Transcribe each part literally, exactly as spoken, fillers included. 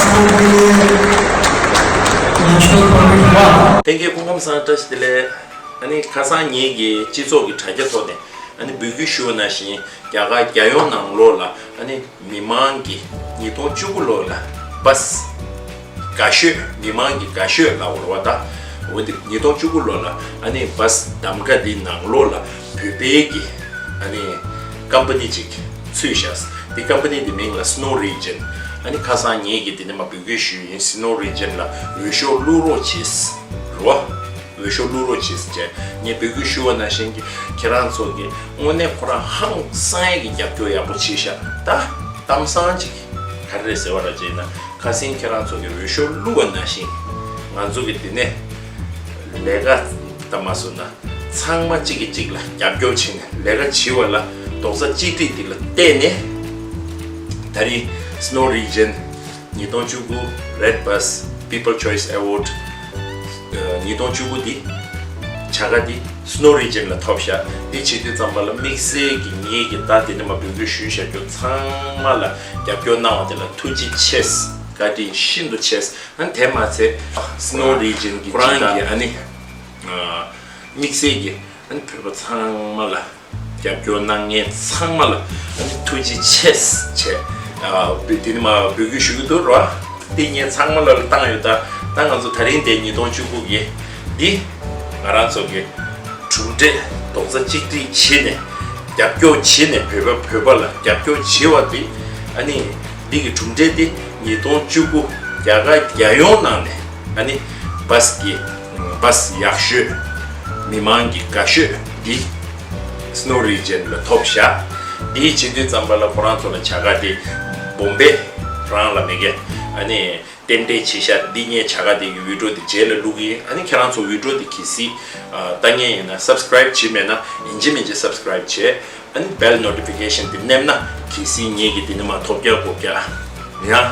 ལྷན་རྒྱས་སྐུ་ཁམས་བཟང་། བཀྲ་ཤིས་བདེ་ལེགས། ཨ་ནི་ཁ་སང་ངེད་ཀྱི་སྤྱི་ཚོགས་ཀྱི་དྲ་རྒྱ་ཐོག་ནས་ཨ་ནི་འབོད་སྐུལ་ཞུ་བ་ནང་བཞིན་རྒྱ་གར་རྒྱལ་ཡོངས་ནང་ལོགས་ལ་ཨ་ནི་མི་མང་གི་ཉིས་སྟོང་བཅུ་དགུ་ལོ་ལ་བཱས་དགའ་ཤོས། མི་མང་གི་དགའ་ཤོས་ལ་འོ་རེད་བ་ད། འོ་དེ་ཉིས་སྟོང་བཅུ་དགུ་ལོ་ལ་ཨ་ནི་བཱས་གདམ་ག་འདི་ནང་ལོགས་ལ་བོད་པའི་གི་ཨ་ནི་ཀམ་པ་ནི་ཅིག་ཚུད་ཤག་འདི་ཀམ་པ་ནི་འདི་མིང་ལ་Snow Region། ཨ་ནི་ཁ་སང་ངེད་ཀྱིས་འདི་ནས་མ་འབོད་སྐུལ་ཞུས་ཡིན། Snow Region་ལ་འོས་ཤོག་བླུག་རོགས་བྱེད། རོ། འོས་ཤོག་བླུག་རོགས་བྱེད་ཟེར་བྱས་ངས་འབོད་སྐུལ་ཞུ་བ་ནང་བཞིན་གྱི་ཁྱེད་རང་ཚོ་གི་དངོས་གནས་ཁོ་རང་ཧང་སང་ཡས་ཀྱི་རྒྱབ་སྐྱོར་ཡག་པོ་བྱས་ཤག་ད་གཏམ་བཟང་ཅིག་ག་རེ་རེད་ཟེར་བ་ར་བྱས་ན། ཁ་སང་ཁྱེད་རང་ཚོ་གི་འོས་ཤོག་བླུག་པ་ནང་བཞིན་ང་ཚོ་གི་འདི་ནས་ལས་ཀ་ད་མ་སོང་ན་ཚང་མ་གཅིག་གིས་གཅིག་ལ་རྒྱབ་སྐྱོར་བྱས་ནས་ལས་ཀ་བྱེད་པ་ལ་རྡོག་རྩ་གཅིག་སྒྲིལ་འདི་ལ་བརྟེན་ནས་ད་རིང་Snow Region་ཉིས་སྟོང་བཅུ་དགུ་Red Bus People Choice Award་ཉིས་སྟོང་བཅུ་དགུ་འདི་བྱ་དགའ་འདི་Snow Region་ལ་ཐོབ་ཤག་འདི་བྱེད་དུས་ཙམ་པ་ལ་དམིགས་བསལ་གྱི་ངེད་ཀྱི་ད་འདི་ནས་མ་འབོད་སྐུལ་ཞུས་བཞག་རྒྱུ་ཚང་མ་ལ་རྒྱབ་སྐྱོར་གནང་བ་དེ་ལ་ཐུགས་རྗེ་ཆེ། བཀའ་དྲིན་ཤིན་ཏུ་ཆེ། ཨ་ནི་དེ་མ་ཚད་Snow Region་གི་ཁོ་རང་གི་ཨ་ནི་དམིགས་བསལ་གྱི་ཨ་ནི་བོད་པ་ཚང་མ་ལ་རྒྱབ་སྐྱོར་གནང་མཁན་ཚང་མ་ལ་ཨ་ནི་ཐུགས་རྗེ་ཆེ་བྱས། ཨ་དེ་ནི་མ་འབོད་སྐུལ་ཞུ་གི་འདུག་རོ། དེ་ངས་ཚང་མ་ལ་བཏང་ཡོད། ད་ད་ང་ཚོ་ད་རིང་དེ་ཉིས་སྟོང་བཅུ་དགུ་གི་འདི་ང་རང་ཚོ་གི་གྲུབ་འབྲས་རྡོག་རྩ་གཅིག་སྒྲིལ་བྱས་ནས་རྒྱབ་སྐྱོར་བྱས་ནས་བོད་པ་བོད་པ་ལ་རྒྱབ་སྐྱོར་བྱས་པ་འདི་ཨ་ནི་འདི་གི་གྲུབ་འབྲས་འདི་ཉིས་སྟོང་བཅུ་དགུ་རྒྱ་གར་རྒྱལ་ཡོངས་ནང་ནས་ཨ་ནི་བཱས་ཀྱི་བཱས་ཡག་ཤོས་མི་མང་གི་དགའ་ཤོས་འདི་Snow Region་ལ་ཐོབ་ཤག་འདི་བྱེད་དུས་ཙམ་པ་ལ་ཁོ་རང་ཚོ་ལ་བྱ་དགའ་དེ་བོམ་བེ་རང་ལ་མེད་ཀྱི་ཨ་ནི་རྟེན་འབྲེལ་བྱེད་ཤག་འདི་ངས་བྱ་དགའ་དེ་གི་བི་ཌི་ཡོ་དེ་རྗེས་ལ་བླུག་གི་ཡིན། ཨ་ནི་ཁྱེད་རང་ཚོ་བི་ཌི་ཡོ་དེ་གལ་སྲིད་ཨ་ལྟ་མཁན་ཡིན་ན་སབ་སི་ཀ་རའིབ་བྱེད་མེད་ན་ཡིན་གཅིག་མིན་གཅིག་སབ་སི་ཀ་རའིབ་བྱེད། ཨ་ནི་བྷེལ་ནོ་ཊི་ཕི་ཀེ་ཤན་དེ་མནན་ན་གལ་སྲིད་ངེད་ཀྱི་དེ་ནི་མ་ཐོབ་རྒྱག་གོ་རྒྱག་ཡང་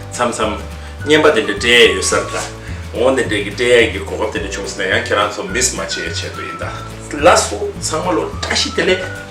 མཚམས་མཚམས་རྔན་པ་དེ་འདྲ་སྤྲད་ཡ་ཡོད་ས་རེད། ད་འོ་དེ་འདྲ་གི་སྤྲད་ཡ་གི་གོ་སྐབས་དེ་འདྲ་བྱུང་སོང་ན་ཡང་ཁྱེད་རང་ཚོ་མིས་མ་བྱེད་ཡ་ཆེད་དུ་ཡིན། ད་ལགས་སོ། ཚང་མ་ལོ་བཀྲ་ཤིས་བདེ་ལེགས།